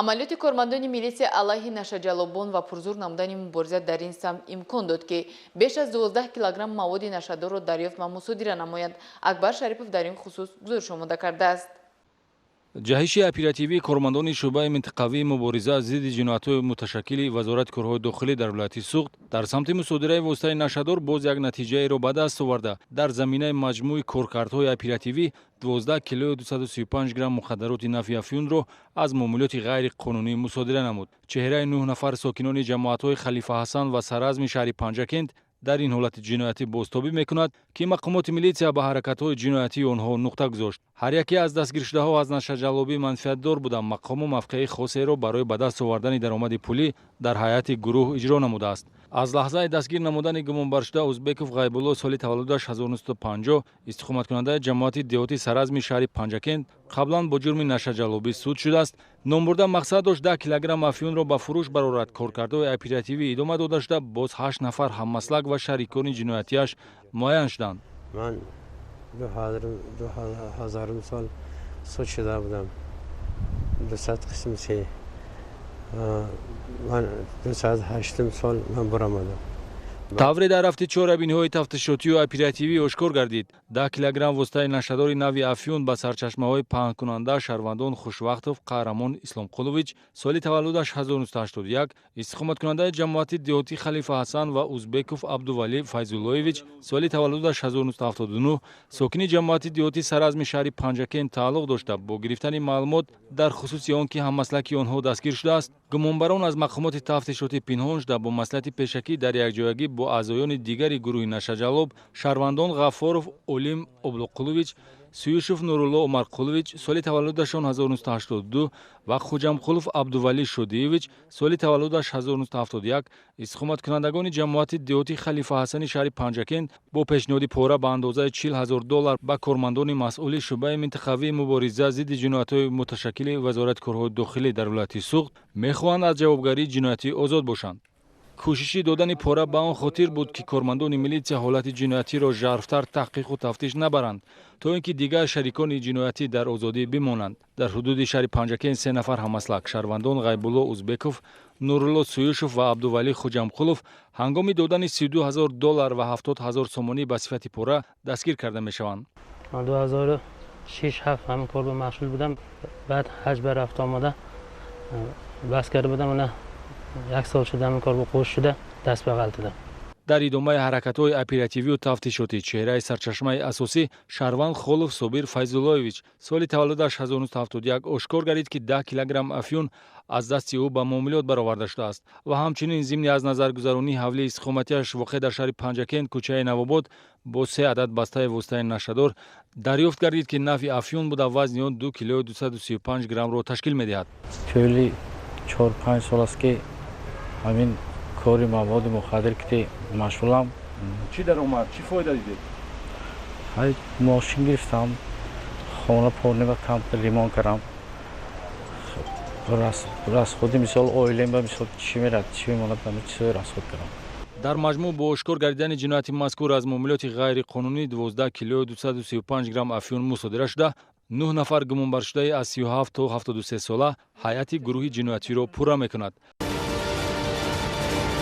Амалиёти кормандони милитсия алайҳи нашаҷаллобон ва пурзур намудани мубориза дар ин самт имкон дод, ки беш аз 12 килограмм маводи нашадорро дарёфт ва мусодира намоянд. Акбар Шарипов дар ин хусус гузориш омода кардааст. Ҷаҳиши оперативии кормандони шӯъбаи минтақавии мубориза зидди ҷиноятҳои муташаккили Вазорати корҳои дохилӣ дар вилояти Суғд дар самти мусодираи воситаи нашадор боз як натиҷаеро ба даст оварда, дар заминаи маҷмӯи коркардҳои оперативӣ 12 килою 235 грамм мухаддароти навъи афюнро аз муомилоти ғайриқонунӣ мусодира намуд. Чеҳраи нӯҳ нафар сокинони ҷамоатҳои Халифа Ҳасан ва Саразми шаҳри Панҷакент дар ин ҳолати ҷиноятӣ бозтобӣ мекунад, ки мақомоти милитсия ба ҳаракатҳои ҷиноятии онҳо нуқта гузошт. Ҳар яке аз дастгиршудаҳо аз нашаҷаллобӣ манфиатдор буда, мақому мавқеи хосеро барои ба даст овардани даромади пулӣ дар ҳайати гурӯҳ иҷро намудааст. Аз лаҳзаи дастгир намудани гумонбаршуда Узбеков Ғайбулло, соли таваллудаш 1950, истиқоматкунандаи ҷамоати деҳоти Саразми шаҳри Панҷакент, қаблан бо ҷурми нашаҷаллобӣ суд шудааст. Номбурда мақсад дошт 10 килограмм афюнро ба фурӯш барорад. Коркардҳои оперативӣ идома дода шуда, боз ҳашт нафар ҳаммаслак ва шарикони ҷиноятиаш муайян шуданд. Ман 2000-ум сол суд шуда будам, 200 қисми се. Ман 208-ум сол ман баромадам. Тавре дар рафти чорабиниҳои тафтишотию оперативӣ ошкор гардид, 10 килограмм воситаи нашадори навъи афюн ба сарчашмаҳои паҳнкунанда шаҳрвандон Хушвақтов Қаҳрамон Исломқулович, соли таваллудаш 1981, истиқоматкунандаи ҷамоати деҳоти Халифа Ҳасан, ва Узбеков Абдувалӣ Файзуллоевич, соли таваллудаш 1979, сокини ҷамоати деҳоти Саразми шаҳри Панҷакент тааллуқ дошта, бо гирифтани маълумот дар хусуси он ки ҳаммаслаки онҳо дастгир шудааст, гумонбарон аз мақомоти тафтишотӣ пинҳон шуда, бо маслиҳати пешакӣ дар якҷоягӣ бо аъзоёни дигари гурӯҳи нашаҷаллоб шаҳрвандон Ғаффоров Олим Облуқулович, Суюшев Нурулло Умарқулович, соли таваллудашон 1982, ва Хуҷамқулов Абдувалӣ Шодиевич, соли таваллудаш 1971, истиқоматкунандагони ҷамоати деҳоти Халифа Ҳасани шаҳри Панҷакент, бо пешниҳоди пора ба андозаи 40 000 доллар ба кормандони масъули шӯъбаи минтақавии мубориза зидди ҷиноятҳои муташаккили Вазорати корҳои дохилӣ дар вилояти Суғд мехоҳанд аз ҷавобгарии ҷиноятӣ озод бошанд. Кӯшиши додани пора ба он хотир буд, ки кормандони милитсия ҳолати ҷиноятиро жарфтар таҳқиқу тафтиш набаранд, то ин ки дигар шарикони ҷиноятӣ дар озодӣ бимонанд. Дар ҳудуди шаҳри Панҷакент се нафар ҳамаслак шаҳрвандон Ғайбулло Узбеков, Нурулло Суюшев ва Абдувалӣ Хуҷамқулов ҳангоми додани 32 000 доллар ва 70 000 сомонӣ ба сифати пора дастгир карда мешаванд. 2006 ҳафт ҳамин кор ба машғул будам. Баъд ҳаҷ ба рафта омада бас карда будам. Ана як сол шуда ҳамин кор ба қӯш шуда, даст ба ғалтидам. Дар идомаи ҳаракатҳои оперативию тафтишотӣ чеҳраи сарчашмаи асосӣ шаҳрванд Холов Собир Файзуллоевич, соли таваллудаш 1971, ошкор гардид, ки 10 килограмм афюн аз дасти ӯ ба муомилот бароварда шудааст. Ва ҳамчунин зимни аз назаргузаронии ҳавлии истиқоматиаш, воқеъ дар шаҳри Панҷакент, кӯчаи Навобод, бо се адад бастаи воситаи нашадор дарёфт гардид, ки навъи афюн буда, вазни он 2 килою 235 граммро ташкил медиҳад. Тӯли 4-5 сол аст, ки ҳамин кори маводи мухаддир ки машғулам. Чӣ даромад, чӣ фоида дидед? Мошин гирифтам, хона порнева камтар ремонт кардам. Расходи, мисол, оилем ба, мисол, чӣ мерад, чӣ мемонад, ҳама чизҳои расход кардам. Дар маҷмӯъ бо ошкор гардидани ҷинояти мазкур аз муомилоти ғайриқонунӣ 12 килою 235 грамм афюн мусодира шуда, нӯҳ нафар гумонбаршудаи аз 37 то 73 сола ҳайати гурӯҳи ҷиноятиро пурра мекунад.